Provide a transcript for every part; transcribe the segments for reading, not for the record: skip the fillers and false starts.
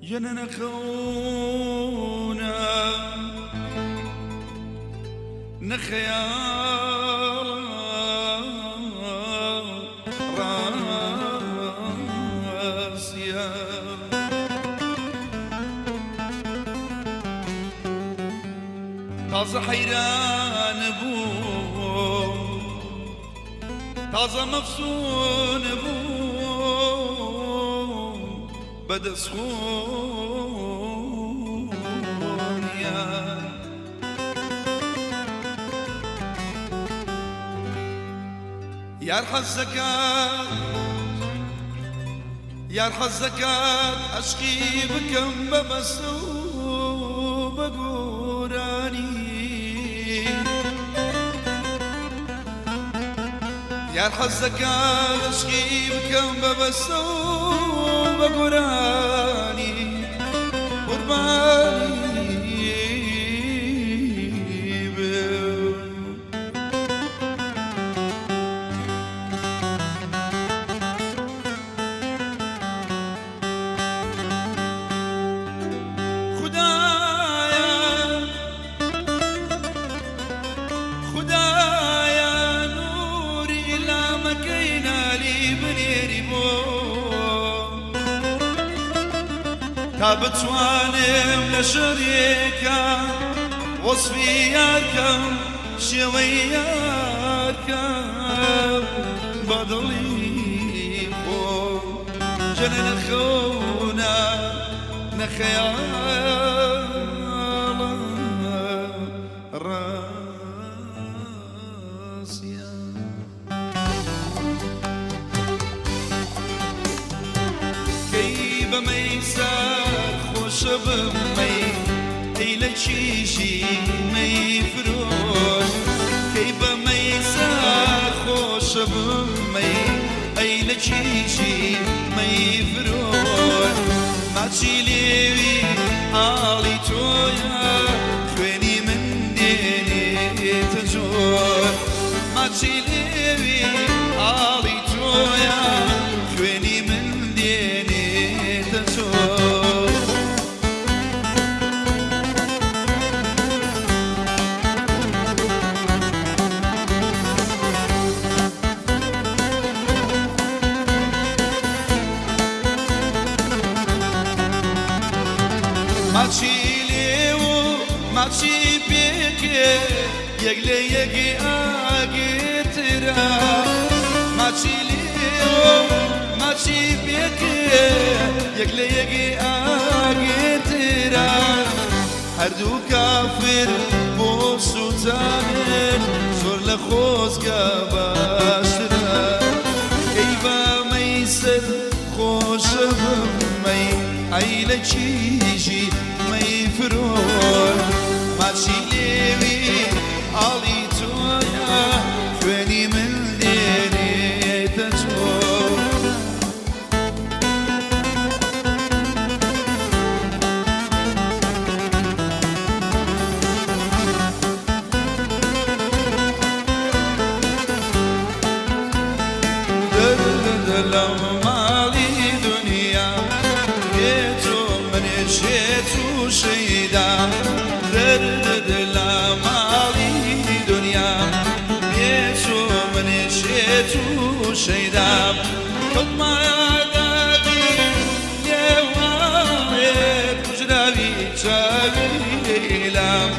ژنە نەخەونە نەخەیاڵە ڕاسیە. تازە حەیران بووم، تازە مەفسوون بووم بە دەست خۆیان. یار حەز دەکات، یار حەز دەکات عەشقی بکەم بە بەستە و بە گۆرانی. یار حەز دەکات عەشقی بکەم بە بەستە و بە گۆرانی. قوربانی بم. خودایە خودایە نوری لامەکەی نالی بنێری بۆ تا بتوانم لە شەرێکە وەسفی یارکەم شێوەی یارکەم بە دڵی خۆم جەنە نە خەونە نە خەیاڵە ڕاسیە. کەی بە مەیسەر خۆشە بمەی ئەی لە کیژی مەی فرۆش. کەی بە مەیسەر خۆشە بمەی ئەی لە کیژی مەی فرۆش. ماچی لێوی ئاڵی تۆیە خوێنی من دێنێتە جۆر. ماچی لێوی ئاڵی تۆیە خوێنی من دێنێتە جۆر. ماچی لێو و ماچی پێکێ یەک لە یەک ئاگرترە. ماچی لێو و ماچی پێکێ یەک لە یەک ئاگرترە. هەردوو کافر بۆ سووتانن زۆر لە خۆزگە باشترە. کەی بە مەیسەر خۆشە بمەی ئەی لە کیژی مەی فرۆش. ماچی لێوی ئاڵی تۆیە خوێنی من دێنێتە چۆ. دەردە لەو ماڵی دنیا بێ تۆ منێ شێت و شەیدا. دەردە لە ماڵی دنیا بێ تۆ منێ شێت و شەیدا. کەوتمە دادی لێواڵێ کوژراوی چاوی لەیلام.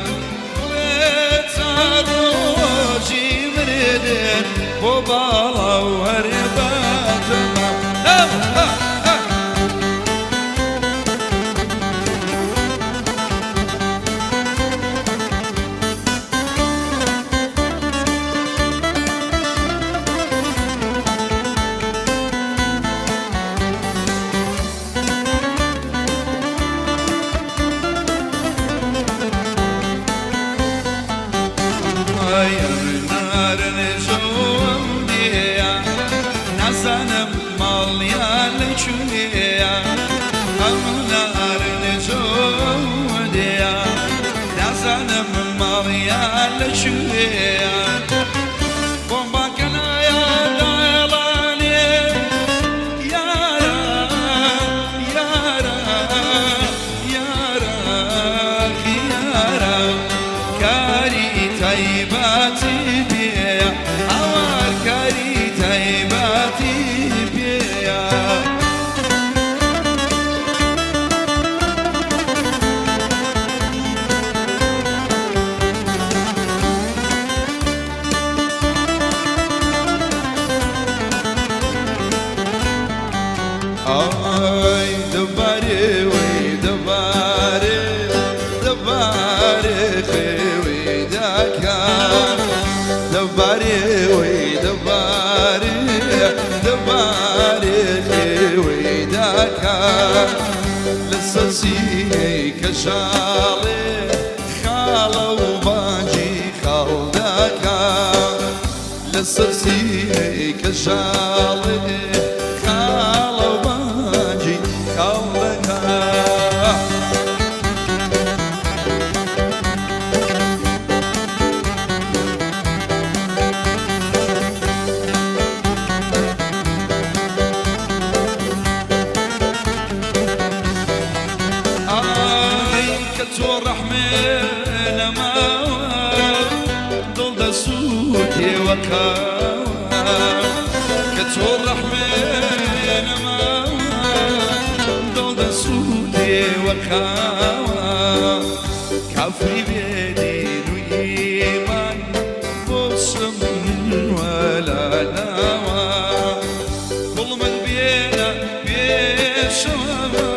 بڵێ تا ڕۆژی مردن بۆ باڵا و هەر بەتەمام. ئای ئەمنارن جۆم دێیە نازانم ماڵیان لەکوێیە. ئەمنارن جۆم دێیە نازانم ماڵیان لەکوێیە. بۆمباکەنایە دایەڵانێ یارە یارە. تایبەتی پێیە، هاوار کاری تایبەتی پێیە. ئای دەبارێ وەی دەبارێ دەبارێ خێوی داکا، دەبارێ وەی دەبارێ دەبارێ خێوی داکا، لەسەر سینەی کەژاڵێ خاڵە و بانگی خاڵ داکا، لەسەر سینەی کەژاڵێ خاڵە و بانگی خاڵ دەکا. ئای کە تۆ ڕەحمێ نەماوە، دڵ دەسووتێ وەکاوە، کە تۆ ڕەحمێ نەماوە، دڵ دەسووتێ وەکاوە، کافری بێدین و ئیمان بۆ چم وەلا ناوە، گوڵمت بێنە پێشەوە،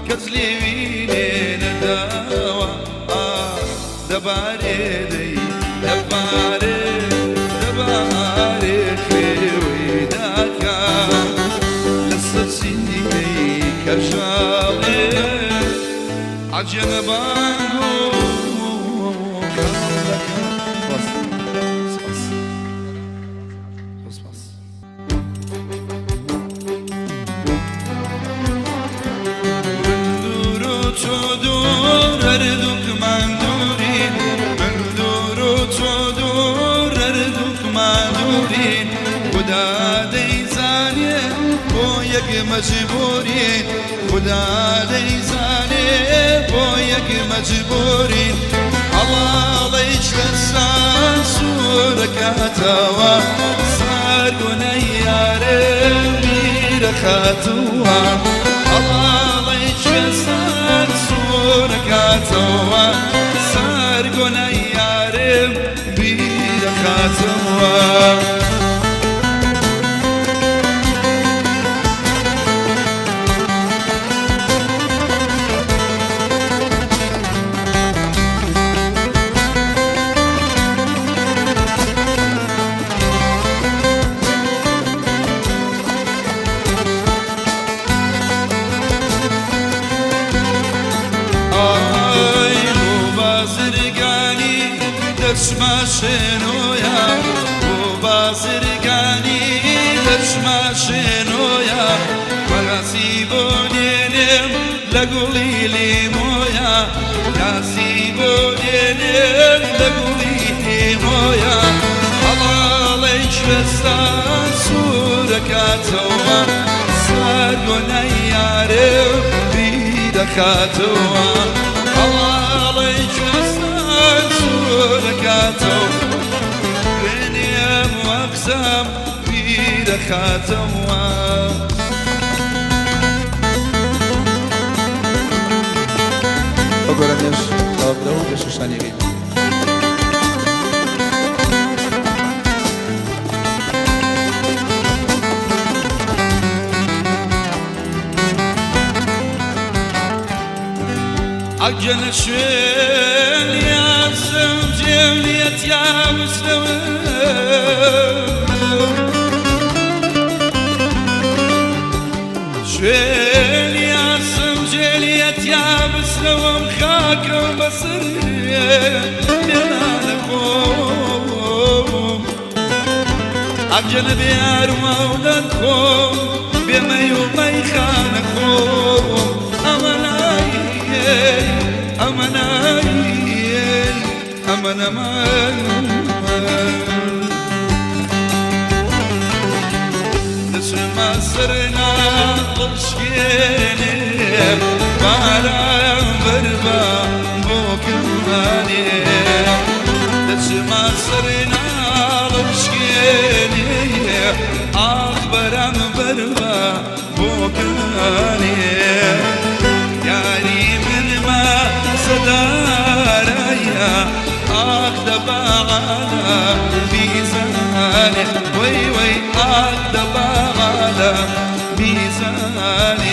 کەس لێوی لێ نەداوە. ئاخ دەبارێ دەی دەبارێ دەبارێ خێوی داکا، لەسەر سینەی کەژاڵێ عەجەنە بانگ و خاڵ دەکا. سپاس سپاس سپاس. من دوور و تۆ دوور، هەردووکمان دوورین، من دوور و تۆ دوور، هەردووکمان دوورین، خودا دەیزانێ بۆ یەک مەجبورین، خودا دەیزانێ بۆ یەک مەجبورین، هەڵاڵەی شوێنسان سوورەکاتەوە، سارگۆنەی یارم بیرەخاتەوە، هەڵاڵەی شوێنسان سوورەکاتەوە، سارگۆنەی یارم بیرەخاتەوە. ئای بۆ بازرگانی دەچمە شێنۆیە، بۆ بازرگانی دەچمە شێنۆیە، بەڕاستی بۆ دێنێم لە گوڵی لیمۆیە، ڕاستی بۆ دێنێم لە گوڵی لیمۆیە، هەڵاڵەی کوێستان سوورەکاتەوە، سەرگۆنەی یارم بیرەخاتەوە، هەڵاڵەی کوێستان سوورەکاتەوە، دوێنێم وەقسەم بیرەخاتەوە. ئەو گۆرانیەش تەواو و پێشکەشتانی. ئەگەنە شوێن یاسم جێم نیەتیا بچنەوە، شوێن یاسم جێلیەتیا بچنەوەم، خاکم بەسەر لێنانە خۆم، ئەگەنە بێارمە و دەرخۆم، بێمەی و مەیخانە خۆم، ئەمە نایێ ئەمە نایێ ئەمە نەمان، دەچمە سەر ناڵشکێنێ، باران بەربە بۆ کەمانێ، دەچمە سەر ناڵم شکێنێ ئاخ بەرامبەر بە بۆکانێ یاری منما سەدارایە ئاخ دەباعالە بیزانێ وەی وەی ئاخ دەباعالە بیزانێ.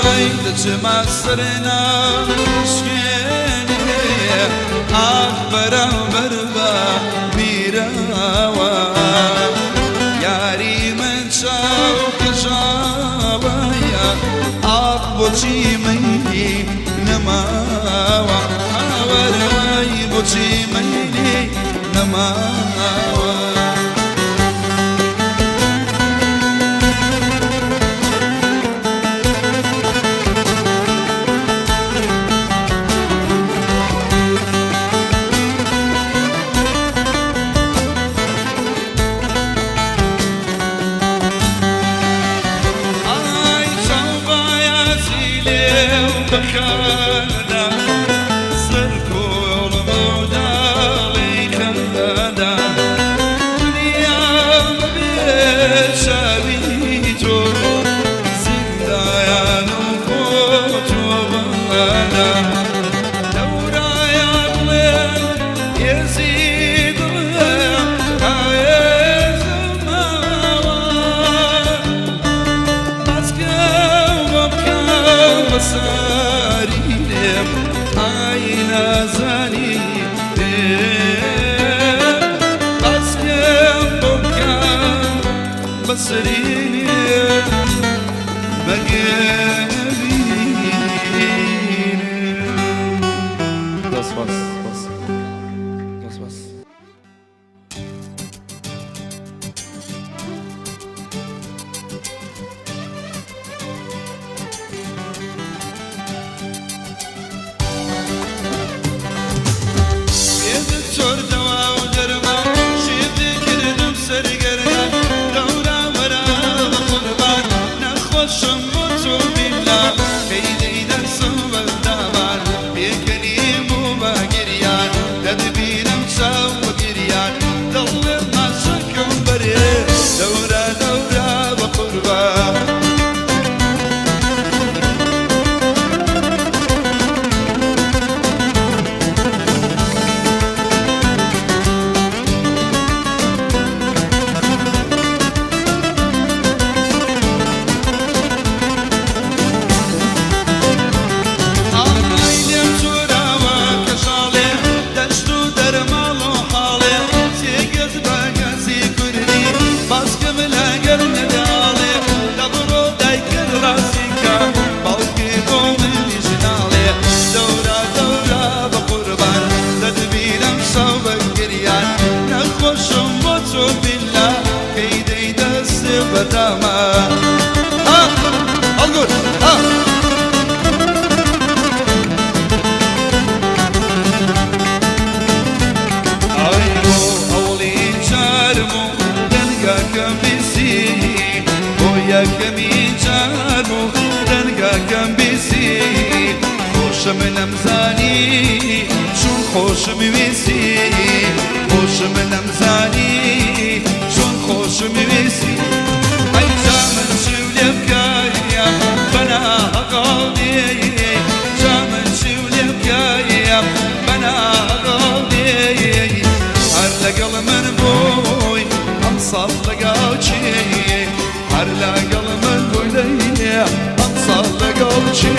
ئای دەچمە سەر ناشکێنێ ئاخ بەرامبەر بە میرەوە یاری من چاو کەژاڵەیە ئاخ بۆچی مەیلی نەماوە ئاوەرەوەی بۆچی مەیلی نەماوە. ئای چاو بایازی لێو بەخەدا سەر کۆڵم و داڵی خەدا دنیا بەبێ چاوی تۆ زیندایان و کۆتۆبەدا دەورایە بڵێن هێزی دڵم ئاوێزماوە بەسەری لێم ئای نازانی باسکەم بۆ بکەم بەسەری لێم بەگەبینێ. دەست سپاس سپاس دەست سپاس. دکتۆر دەوا و دەرمان شێتی کردم سەرگەردان دەورا وەرا بە قوربان نەخۆشم بۆ تۆ بیلا کەی دەی دەرسم بەردامان پێکەنیم و بە گریان دەتبینم چاو بە گریان دڵێ ماچەکەم بەرێ دەورا دەورا بە قوربان. ئای لێم چوراوە کەژاڵێ دەشت و دەرماڵ و حاڵێ سێگەز بە گەزی کوردی باسکم لەگەر نەداڵێ دەبڕۆ دایکت ڕازیکە باوکی بۆ منیش ناڵێ دەورا دەورا بە قوربان دەتبینم شەو بە گریان نەخۆشم بۆ تۆ بیلا کەی دەی دەستێ بەداما. ها هەڵگوت ها. ئای بۆ ئەوڵی جارم و دەنگاکەم بیسی بۆ یەکەمی جارم و دەنگاکەم بیسی خۆشم نەمزانی چۆن خۆشم ویسی خۆشم نەمزانی چۆن خۆشم ویسی ئەی جامن چیو لێ بکایە بەناهەقاڵ دێ جامن چیو لێ بکایە بەناهەقاڵ دێ هەر لەگەڵ من بووی ئەمساڵ لەگەڵ چێ هەر لەگەڵ من بووی لەیێ ئەمساڵ لەگەڵ چێ.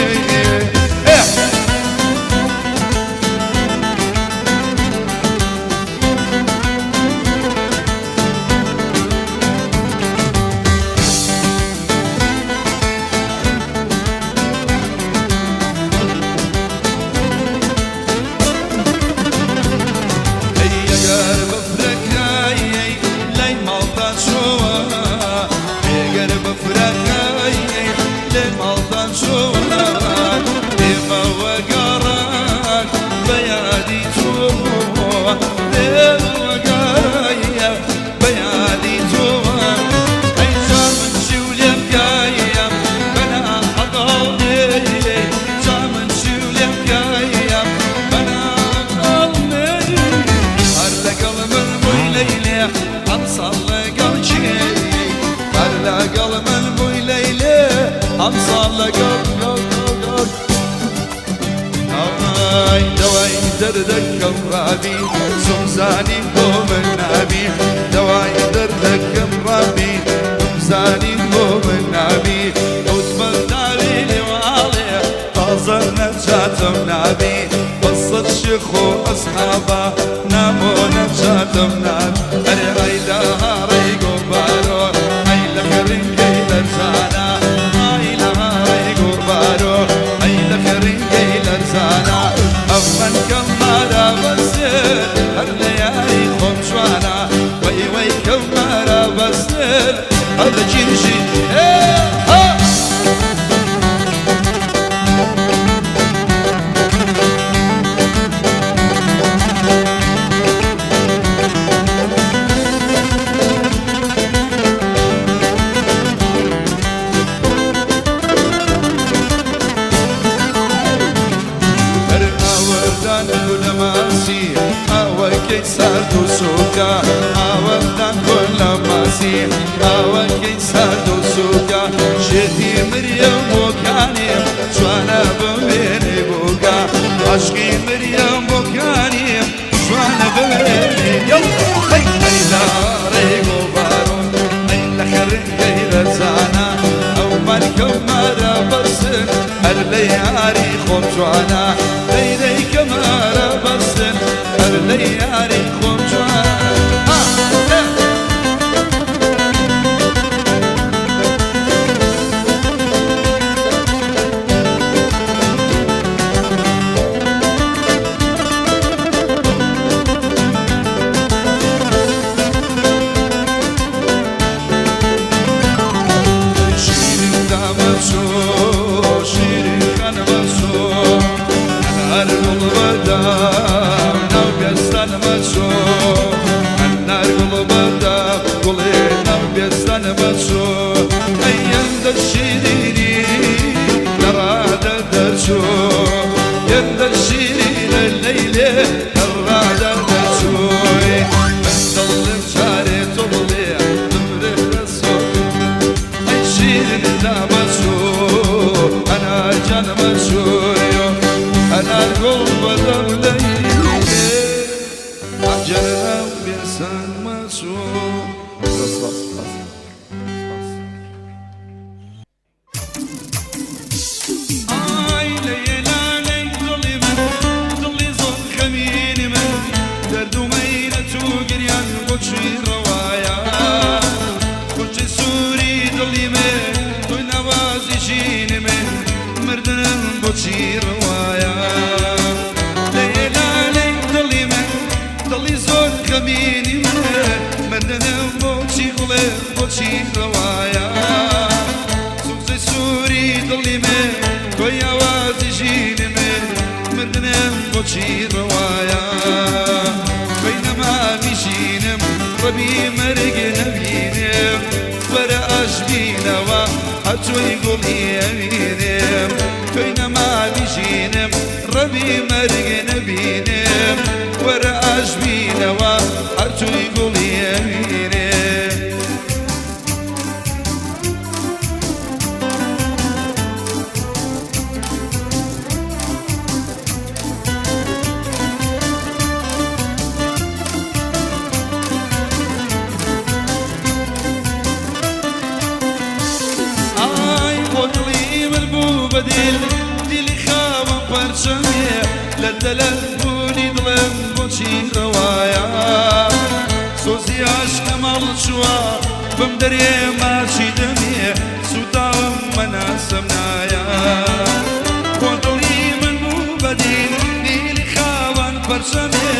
ئەی ئەگەر بەفرەکەی لای ماڵتان چۆوە ئێگەر بەفرەکەی لای ماڵتان چۆوە ئێمەوە. دەردەکەم ڕابی، سومزانی بۆ من نابی. دەوای دەردەکەم ڕابی، سومزانی بۆ من نابی. کەوتمە داوی لێواڵێ، تازە نەجاتم نابی. بەسەد شێخ و ئەسحابا، نامۆ نەجاتم نابی. ئەرێ ئەی لە هاڕەی گوڵبارۆ، ئەی لە خەرنگەی لەرزانە. ئای لە هاڕەی گوڵبارۆ، ئەی لە خەرنگەی لەرزانە. ئەمن کەمارە بەسێر، هەر لە یاری خۆم جوانە. وەی وەی کەمارە بەسێر، هەر لە کیژی ها. هەر ئاوەدان کولە ماسی، ئاوەکەی سارد و سووکە. ئاوەدان کولە ماسی، ئاوەکەی سارد و سووکە. شێتی مریەم بۆکانێ، جوانە بمێنێ بووکە. عەشقی مریەم بۆکانێ، جوانە بمێنێ. هەی ئەی لە ڕێی گوڵبارۆ، ئەی لە خەرنگەی لەرزانە. ئەو مەرکەمارە بەسن، هەر لە یاری خۆم جوانە. دەی دەی کەمارە بەسن، هەر لە یاری خۆم جوانە. شیرین دامەچۆ، شیرین خانمەچۆ، ئەنار گوڵ بەدام ناو بێستان مەچۆ. ئەنار گوڵ بەدام گوڵێ ناو بێستان مەچۆ. ئەی شیرینی لە ڕادە دەرچۆ، هێندە شیرینە لەیلێ لە ڕادە دەرچۆی. من دڵم چارێ تۆ بڵێ دمرێ لە ئەی شیرین دامەچۆ، ئەنار گیان مەچۆیۆ، ئەنار گوڵ بەدەم لەیلێ ئەجەر ناو بێسان مەچۆ. زۆر سپاس، سپاس، سپاس. ئای لەیلا لەی دڵی من، دڵی زۆر خەمینی من، دەرد و مەینەت و گریان بۆچی ڕەوایە؟ خونچەی سووری دڵی من، تۆی ناوازی ژینی من، مردنم بۆچی ڕەوایە؟ لەیلا لەی دڵی من، دڵی زۆر خەمینی من، مردنم بۆچی گوڵێ بۆچی ڕەوایە؟ سوزەی سووری دڵی من، تۆی ئاوازی ژینی من، مردنم بۆچی ڕەوایە؟ تۆی نەمامی ژینم، ڕەبی مەرگ نەبینم، وەرە ئەشبینەوە هەرچۆی گوڵی ئەوینم. تۆی نەمامی ژینم، ڕەبی مەرگ نەبینم، وەرە ئەشبینەوە هەرچۆی گوڵی ئەوینم. ئای بۆ دڵی من بوو بە دیل، دیلی خاوەن پەرچەمێ، لە دەلەت بوونی دڵم بۆچی ڕەوایە؟ سۆزی عاشقم هەڵچووە، بم دەرێ ماچی دەمێ، سووداوم مەناسەم نایە. بۆ دڵی من بوو بە دیل، دیلی خاوەن پەرچەمێ،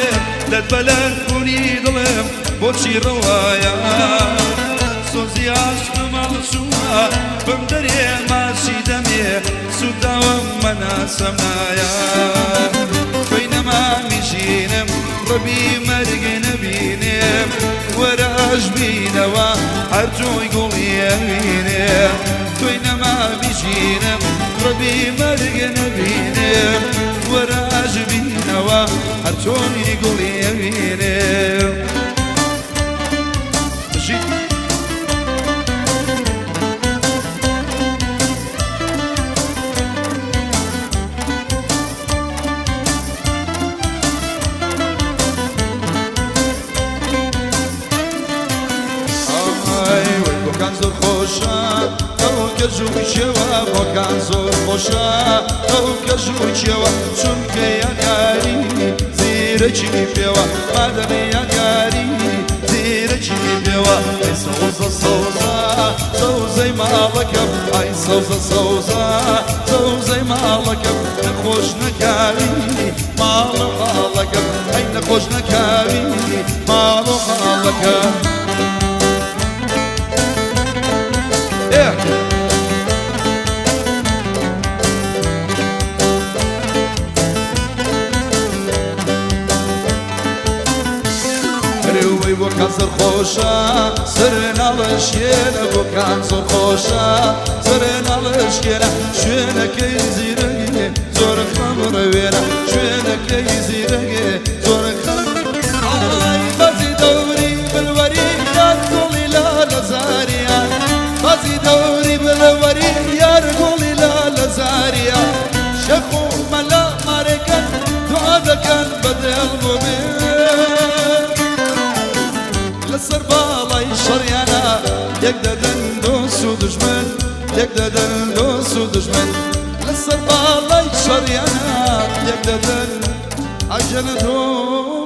لە بەلەت بوونی دڵم بۆچی ڕەوایە؟ سۆزی عاشقم هەڵچووە، بم دەرێ ماچی دەمێ، سووداوم مەناسەم نایە. تۆی نەمامی ژینم، ڕەبی مەرگ نەبینم، وەرە ئەشبینەوە هەر تۆی گوڵی ئەوینم. تۆی نەمامی ژینم، ڕەبی مەرگ نەبینم، وەرە ئەشبینەوە هەر تۆی گوڵی ئەوینم. بژیت. زۆر خۆشە، ئەو کەژ و کێوە بۆکان زۆر خۆشە، ئەو کەژ و کێوە چونکە یادگاری زیرەکی پێوە، مادەمی یادگاری زیرەکی پێوە. ئەی سەوزە سەوزە سەوزەی ماڵەکەم، ئای سەوزە سەوزە سەوزەی ماڵەکەم، نەخۆش نەکاوی ماڵ و حاڵەکەم، ئەی نەخۆش نەکاوی ماڵ و حاڵەکەم. ئەرێ وەی بۆکان زۆر خۆشە، سەر ناڵەشکێنە، بۆکان زۆر خۆشە، سەر ناڵەشکێنە، شوێنەکەی زیرەگێ زۆر خەم ڕەوێنە، شوێنەکەی زیرەگێ زۆر خەم. ئای بازی دەوری بلوەری یار گوڵی لالە زاریا، بازی دەوری بلوەری یار گوڵی لالە زاریا، شێخ و مەلا مارەکەن دوعا دەکەن بە دڵ بۆ بێ، لەسەر باڵای شەڕیانە یەک دەدەن دۆست و دژمن، یەک دەدەن دۆست و دژمن، لەسەر باڵای شەڕیانە یەک دەدەن. عجلە تۆ.